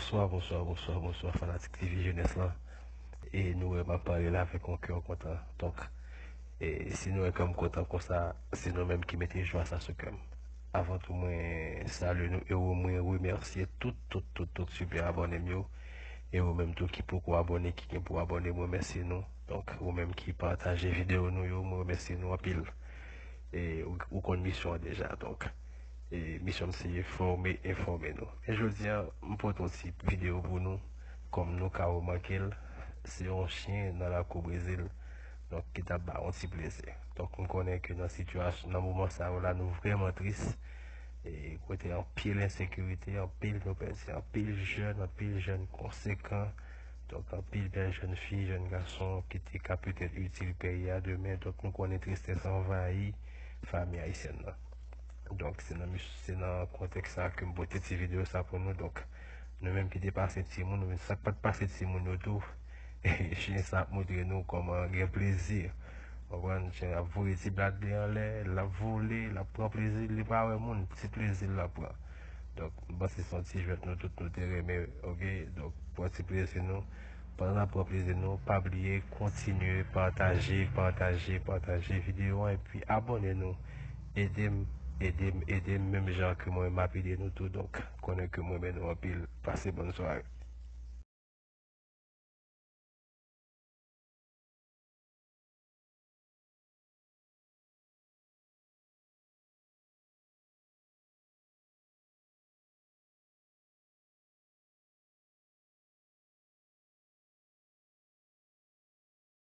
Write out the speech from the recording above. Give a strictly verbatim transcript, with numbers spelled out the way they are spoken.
Bonswa, bonswa, bonswa, bonswa, fanatik T V Jeunesse lan. E nou wè m ap pale la avèk yon kè kontan. Donk, e si nou wè kè m kontan konsa, se nou menm ki mete jwa sa sou kè m. Avan tou, mwen salye nou e mwen remèsye tout, tout, tout, tout sipè abòne m yo. E ou menm tou ki poko abòne, ki gen pou abòne, mwen remèsye nou. Donk, ou menm ki pataje videyo nou yo, mwen remèsye nou anpil. E ou, ou konn misyon an deja. Donk, e misyon m se fòme, enfòme nou. Men jodi a, m pote yon ti videyo pou nou. Kòm nou ka remake l, se yon chen nan lakou Brezil, donk, ki t ap ba yon ti plezi. Donk, m konnen ke nan sitiyasyon, nan moman sa yo la, nou vrèman tris. E kote anpil ensekirite, anpil nou pèdi, anpil jèn, anpil jèn konsekan. Donk, anpil bèl jèn fi, jèn gason ki te ka petèt itil peyi a demen. Donk, nou konnen tristès anvayi fanmi ayisyèn nan. Donk, se nan, se nan kontèks sa ke m pote ti videyo sa pou nou. Donk, nou menm ki te pase timoun, nou menm sa k pa t pase timoun yo tou, chen sa ap montre nou kòman gen plezi. Konprann? Chen ap voye ti blad li anlè, l ap vole, l ap pran plezi, li pa wè moun, ti plezi l ap pran. Donk, m panse se yon ti jwèt nou tout nou te renmen, oke? Donk, pran ti plezi nou. Pandan n ap pran plezi nou, pa bliye kontinye pataje, pataje, pataje videyo an, epi abòne nou. Ede m, ede m, ede m, menm jan ke mwen m ap ede nou tou. Donk, konnen ke mwen renmen nou anpil. Pase bòn sware.